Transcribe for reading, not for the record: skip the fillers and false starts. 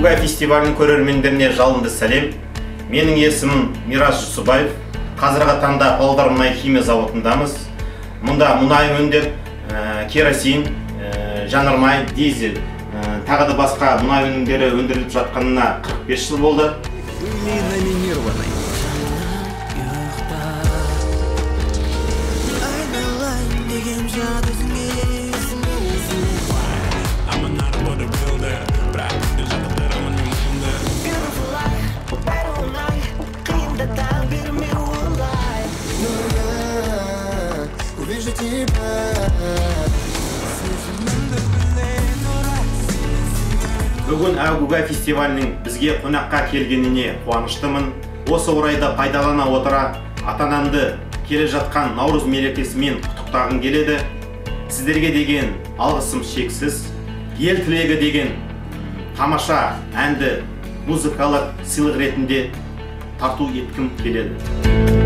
Әгугай фестивалінің көрермендеріне жалынды сәлем. Менің есімім Мирас Жүсіпбаев. Қазіргі таңда Павлодар мұнай химия зауытындамыз. Мұнда мұнай өңдеп, керосин, жанармай, дизель, тағы да басқа мұнай өнімдері өндіріліп жатқанына 45 жыл болды. Были номинированы. Бүгін Әгугай фестивалінің бізге қонаққа келгеніне қуаныштымын. Осы орайда пайдалана отыра ата-анамды келе жатқан Наурыз мерекесімен құттықтағым келеді. Сіздерге деген алғысым шексіз. Ел тілегі деген тамаша әнді музыкалық сыйлық ретінде тарту еткім келеді.